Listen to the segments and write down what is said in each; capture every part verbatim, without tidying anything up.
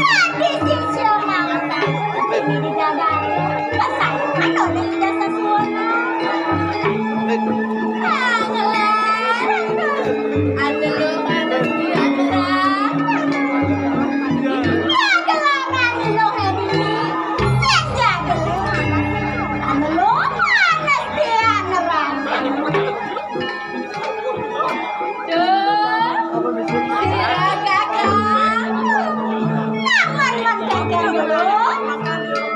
Adi sisya mangsa. Ini dijaga. Pesan, anu ni jasa suara. Angler. Anu lu, anu si angler. Angler, anu lu, anu si angler. Anu lu, anu si angler. Duh, sira kakang. Lamun mengkengken dulu.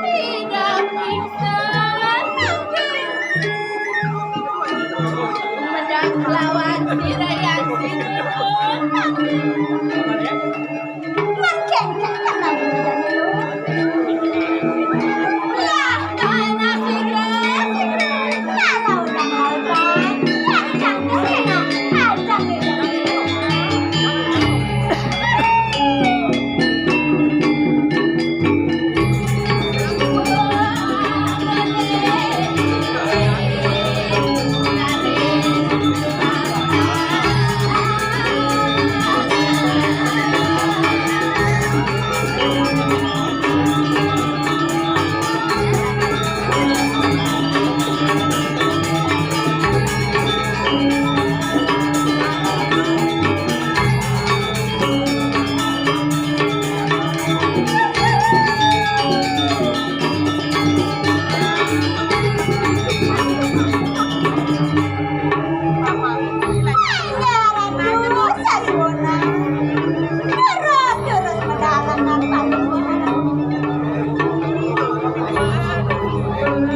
Tidak bisa. Mendak lawan sira yang sini. Mungkin kakang mau menjadi lu. Lah, karena segera, segera. Kalau udah mau kan, ya, jangan segera. Ajak segera.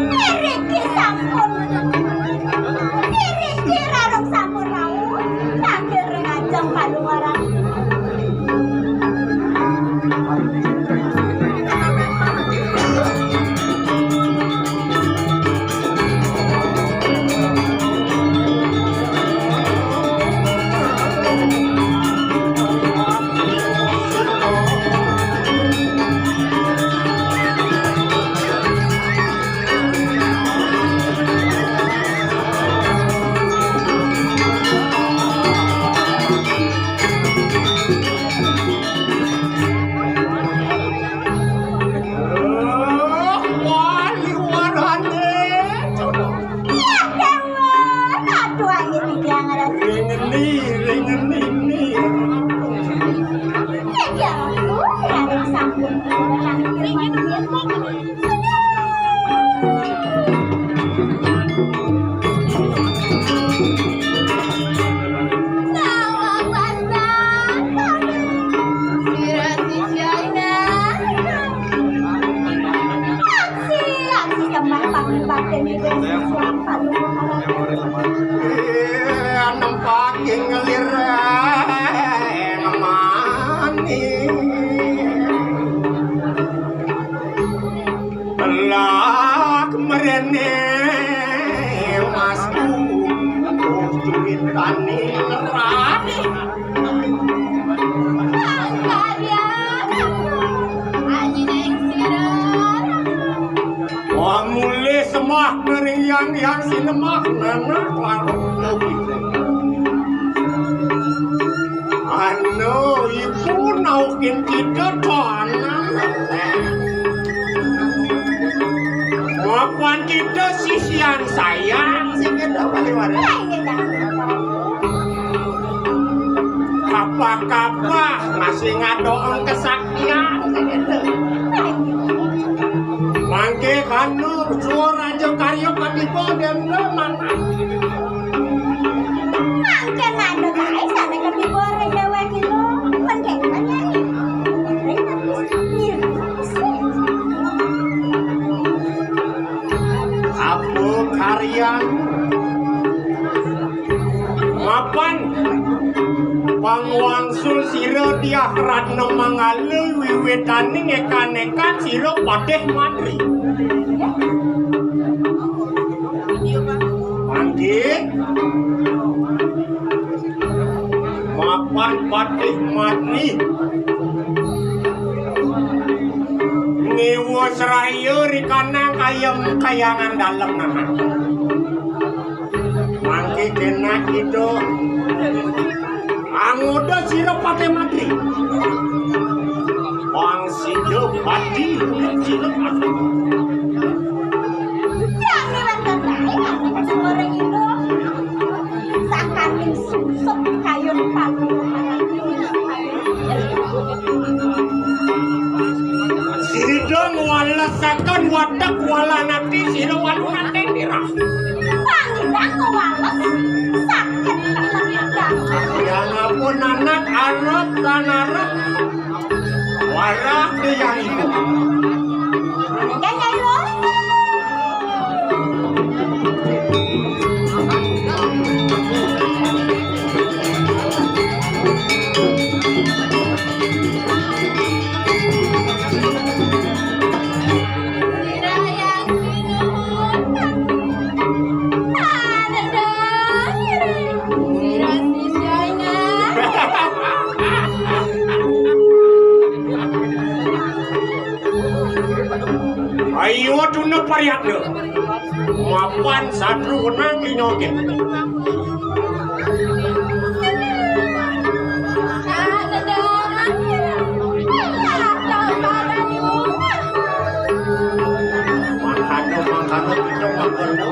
Niriki sampun. Niriki rarung sampun rauh. Sambil ring ajeng paluaran. Wali warane. Iya, Dewa. Aduh, angin iki angaran. Ringeni, ringeni, ni. Iya, aku, ya, sampun. Ringeni, ringeni. Nempaki ngelir ngemani. Lah mrene masku, duit tani ngerani. Wah, mulih semah mering yang, yang sinemah, nenek, warung, kopi. Anu, ibu naukin kita doanan. Mapan kita sisian sayang, sing kita bali-bali. Kapah-kapah masih ngadoang kesaktian, sing kita. Mangke kanu suara aja karya katiba dan mana. Mangke nandha kae sane ketiba ring dhewek iku. Pendek nyanyi. Apa karyan mapan pangwangsul sira Diah Ratna Manggala wiwitaning ekan-ekan sira Patih Matri. Mangke mapan Patih Matri ngiwus raya rikanang kayem kayangan dalem nanak. Mangke kenak kita Yang ngilang kendali, aku suara itu. Sakaning sungsut kayun palu. Sida ngwalesaken watek walanati sira walu nate nira. Pangidang ngwales saken temen idang. Yang ampun anak arep tan arep. Warah ke yang ibu. Kan, Nyai, lo? Ayo tuna pariatna. Mapan satru wenang linyoge. Mangkana, mangkana, kita mangkana.